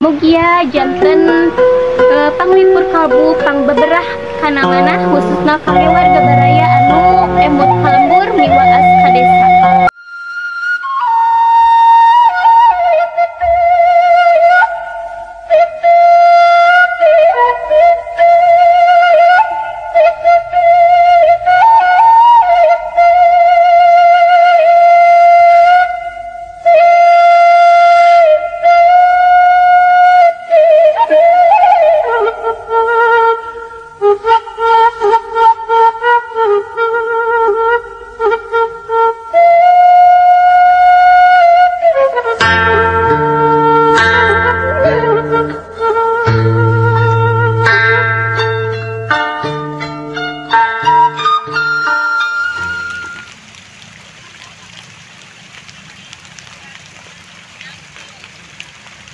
Mugia janten panglipur kalbu pangbeberah kana manah khususna kangge warga baraya anu emut ka lembur miwaas ka desa.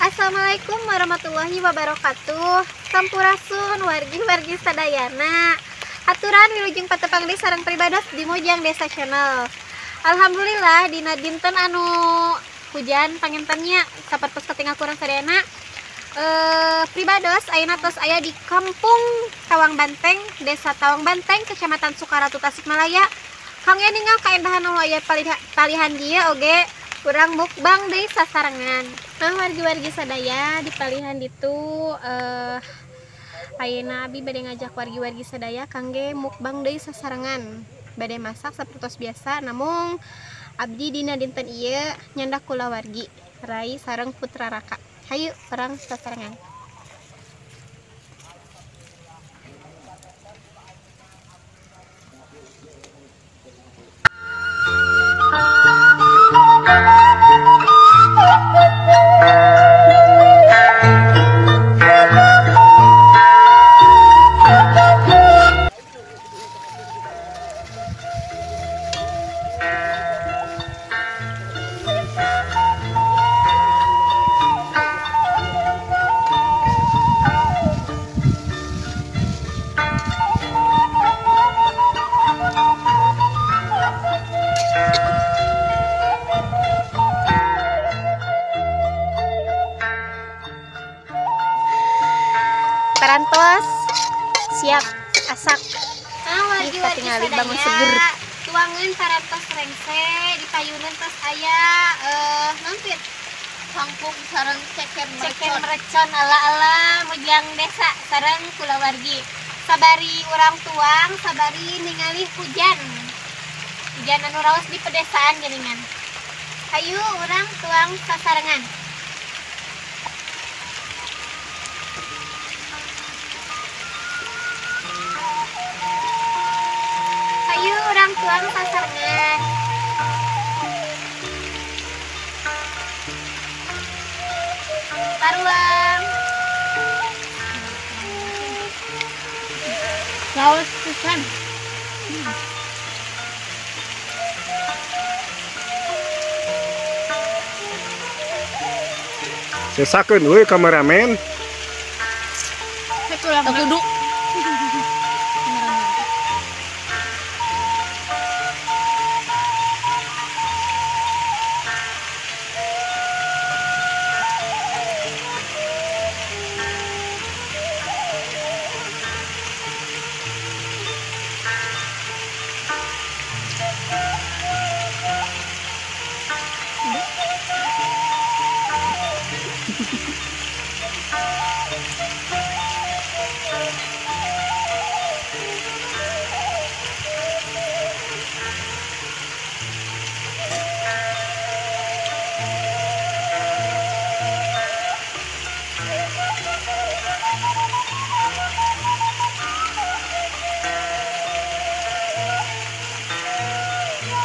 Assalamualaikum warahmatullahi wabarakatuh. Sampurasun wargi-wargi sadayana. Aturan wilujeng patepang deui sareng pribados di Mojang Desa Channel. Alhamdulillah dina dinten anu hujan pangintennya sapertos katingal kurang sadayana. Pribados ayeuna tos aya di Kampung Tawang Banteng, Desa Tawang Banteng, Kecamatan Sukaratu, Tasikmalaya. Kangge ningal kaendahan anu aya palihan dieu oge kurang mukbang deui sasarengan. Nah, wargi-wargi sadaya di palihan ditu ayeuna abi bade ngajak wargi-wargi sadaya kangge mukbang deui sasarengan. Bade masak sapertos biasa, namung abdi dina dinten ieu nyandak kulawargi rai sareng putra raka. Hayu urang sasarengan. Parantos siap asak. Ah, wargi-wargi bangun seger. Tuangan parantos rengse di payunan tos aya nampit kangkung sareng ceker mercon ala-ala Mojang Desa sareng kulawargi. Sabari urang tuang, sabari ningali hujan. Hujan anu raos di pedesaan geuningan. Hayu urang tuang sasarengan. Hayu urang tuang sasarengan. Paruang. Saus pisan. Sesakeun euy kameramen. Kudu.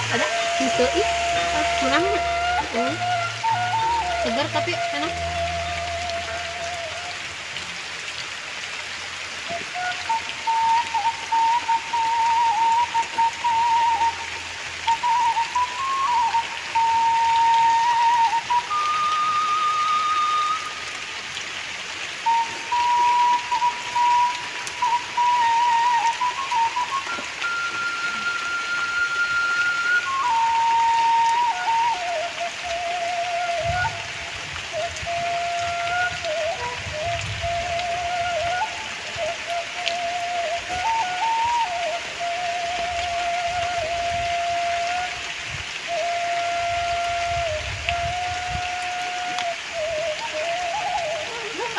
Ada gitu ih kurang segar tapi enak.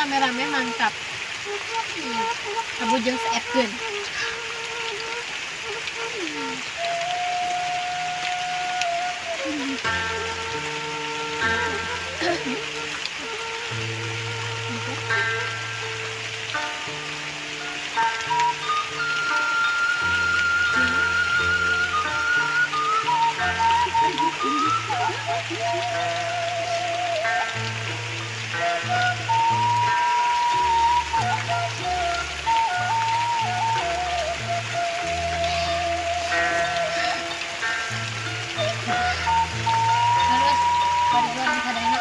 Rame-rame mantap. Kabujeng seepkeun. Terus wargi-wargi sadayana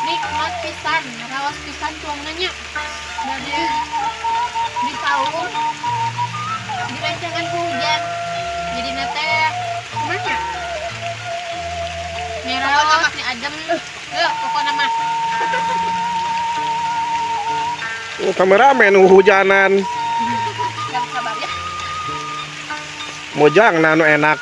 nikmat pisan, raos pisan tuangannya. Dari di saung dirancangan ku hujan. Jadi nate kumaha? Pokoknya maknya adem. Pokoknya mah. Oh, kameramen hujanan. Yang sabar ya. Mojang nanu enak.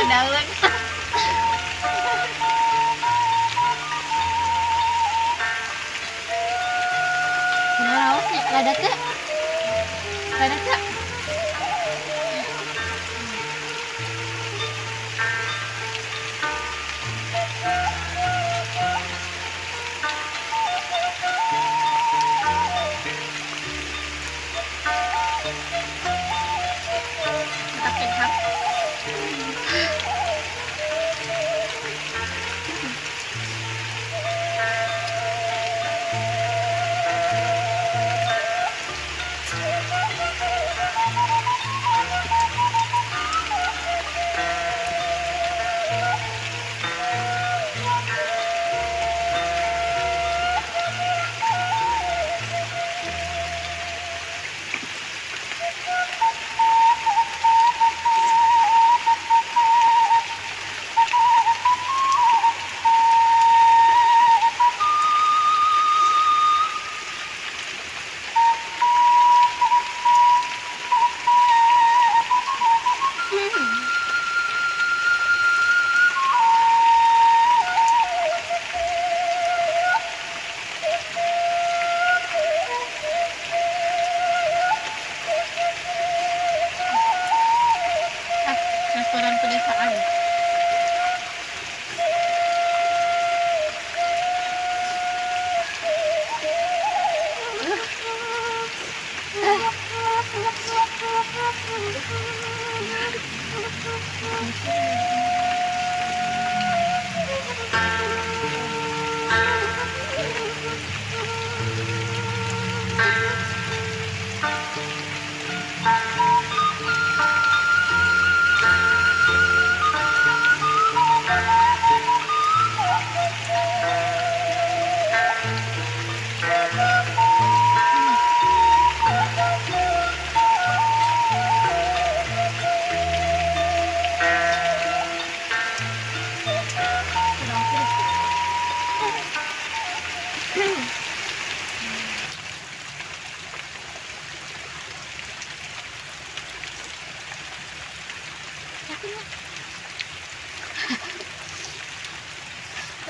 Daun. Nah, raosnya rada teu. Rada teu. Mantap sehat. Restoran pedesaan.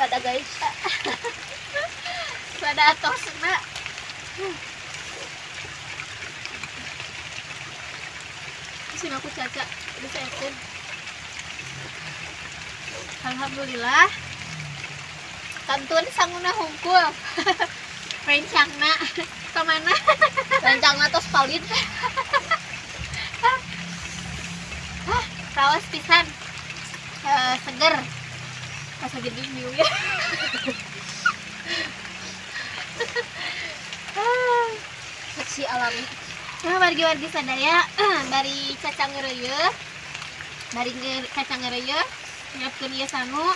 Ada guys. Ada tosna. Sini aku Caca bisa yakin. Alhamdulillah. Kantun sanguna hungkul. Rencangna kemana? Rencangna tos palid. Hah, raos pisan. Seger. Asa gede ya. Saksi alami. Nah, wargi-wargi sadaya bari cacang ngeureuyeut. Bari cacang ngeureuyeut nyiapkeun ieu sangu.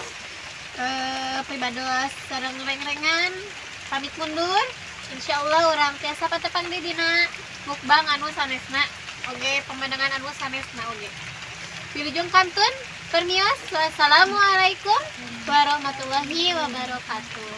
Pribados sareng reng-rengan pamit mundur. Insyaallah urang tiasa patepang deui dina mukbang anu sanesna oge, pemandangan anu sanesna oge. Wilujeng kantun permios. Wassalamualaikum warahmatullahi wabarakatuh.